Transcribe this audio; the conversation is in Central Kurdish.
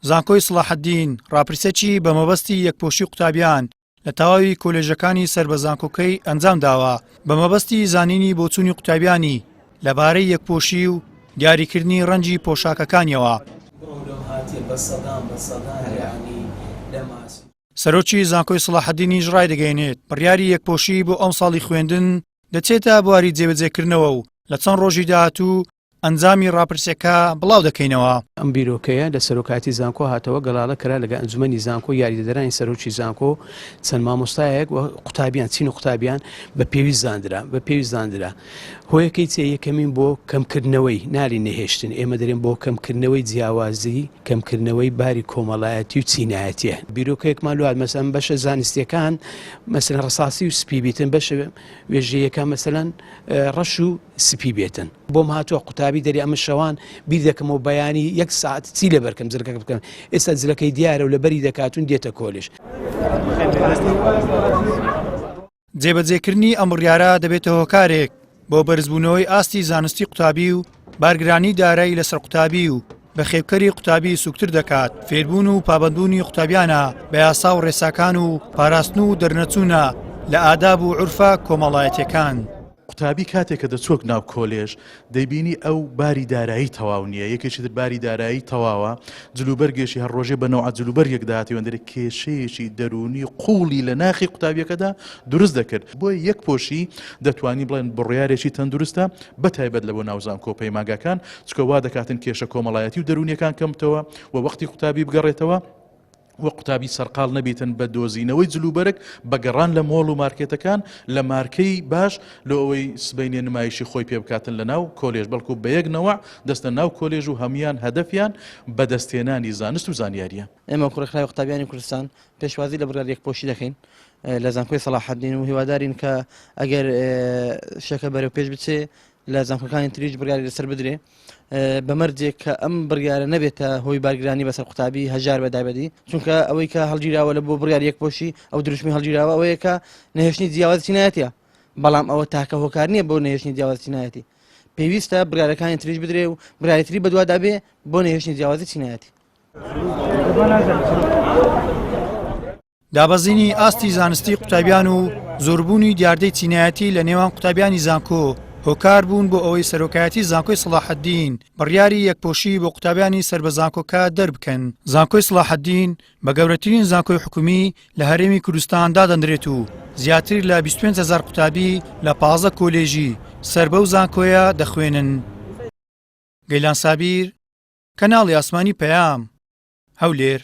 زانکۆی سڵاحەدین ڕاپرسیەکی بە مەبەستی یەکپۆشی قوتابیان لە تەواوی کۆلێژەکانی سەر بە زانکۆکەی ئەنجام داوە بە مەبەستی زانینی بۆچوونی قوتابیانی لەبارەی یەکپۆشی و دیاریکردنی ڕەنگی پۆشاکەکانیەوە. سەرۆکی زانکۆی سڵاحەدینیش ڕایدەگەیەنێت، بڕیاری یەکپۆشی بۆ ئەمساڵی خوێندن دەچێتە بواری جێبەجێکردنەوە و لە چەند ڕۆژی داهاتوو ئەنجامی ڕاپرسیەکە بڵاو دەکەینەوە. ئەم بیرۆکەیە لە سەرۆکایەتی زانکۆ هاتەوە، گەڵاڵە کرا لەگەڵ ئەنجومەنی زانکۆ، یاریدەدەرانی سەرۆکی زانکۆ، چەند مامۆستایەک و قوتابیان، چین و قوتابیان بە پێویست زاندرا، بە پێویست زاندرا. هۆیەکەی چیە؟ یەکەمین بۆ کەمکردنەوەی، نالین نەهێشتن، ئێمە دەرێن بۆ کەمکردنەوەی جیاوازی، کەمکردنەوەی باری کۆمەڵایەتی و چینایەتیە. بیرۆکەیەکمان لۆ هات، مەسەلەن بەشە زانستیەکان مەسەلەن ڕەساسی و سپی بیتن، بەشە وێژەییەکان مەسەلەن ڕەش و سپی بێتن. بۆم هاتووە قوتابی دەرێ ئەمن شەوان بیر دەکەمەوە بەیانی یەک سەعات چی لەبەر کەم جلەکە بکەم ئێستا جلەکەی دیارە و لەبەری دەکاتون دێتە کۆلێژ. جێبەجێکردنی ئەم بڕیارە دەبێتە هۆکارێک بۆ بەرزبوونەوەی ئاستی زانستی قوتابی و بارگرانی دارایی لەسەر قوتابی و بەخێوکەری قوتابی سوکتر دەکات، فێربوون و پابەندبوونی قوتابیانە بە یاسا و ڕێساکان و پاراستن و دەرنەچوونە لە ئاداب و عورفە کۆمەڵایەتیەکان. قوتابی کاتێک کە دەچووە ناو کۆلێژ دەیبینی ئەو باری دارایی تەواو نییە، یەکێکی تر باری دارایی تەواوە، جلوبەرگێکی هەر ڕۆژێ بە نەوعە جلوبەرگێک دەهاتە وێندەرێ کێشەیەکی دەروونی قووڵی لە ناخی قوتابییەکەدا دروست دەکرد. بۆیە یەک پۆشی دەتوانی بڵێن بڕیارێکی تەندروستە بە تایبەت لە بۆ ناو زانکۆ و پەیمانگاکان، چونکە وا دەکاتن کێشە کۆمەڵایەتی و دەروونییەکان کەم بتەوە و وەختی قوتابی بگەڕێتەوە و قوتابی سەرقاڵ نەبیتن بە دۆزینەوەی جلوبەرگ، بە گەڕان لە مۆڵ و مارکێتەکان لە مارکەی باش لۆ ئەوەی سبەینێ نمایشی خۆی پێ بکاتن لە ناو کۆلێژ، بەڵکو بە یەک نەوع دەستە ناو کۆلێژ و هەموویان هەدەفیان بەدەستهێنانی زانست و زانیاریە. ئێمە وەکو ڕێکخراوی قوتابیانی کوردستان پێشوازی لە بڕیاری یەکپۆشی دەکەین لە زانکۆی سەڵاحەدین و هیوادارین کە ئەگەر شەکە بەرەو پێش بچێ لە زانکۆکانی تریش بڕیاری لەسەر بدرێ بە مەرجێک کە ئەم بڕیارە نەبێتە هۆی بارگرانی بەسەر قوتابی هەژار بە دابەدی چونکە ئەوەی کە هەڵگیراوە لە بۆ بڕیار یەکپۆشی ئەو دروشمی هەڵگیراوە ئەوەیە کە نەهێشتنی جیاوازی چینایەتە بەڵام ئەوە تاکە هۆکار نییە بۆ نەهێشتنی جیاوازی چینایەتی پێویستە بڕیارەکانی تریش بدرێ و بڕیاری تری بەدوادا بێ بۆ نەهێشتنی جیاوازی چینایەتی. دابەزینی ئاستی زانستی قوتابیان و زۆربوونی دیاردەی چینایەتی لە نێوان قوتابیانی زانکۆ هۆکار بوون بۆ ئەوەی سەرۆکایەتی زانکۆی سەڵاحەدین بڕیاری یەکپۆشی بۆ قوتابیانی سەر بە زانکۆکە دەربکەن. زانکۆی سەڵاحەدین بە گەورەترین زانکۆی حکومی لە هەرێمی کوردستان دادەنرێت و زیاتر لە 25 هەزار قوتابی لە 15 کۆلێژی سەر بەو زانکۆیە دەخوێنن. گەیلان سابیر، کەناڵی ئاسمانی پەیام، هەولێر.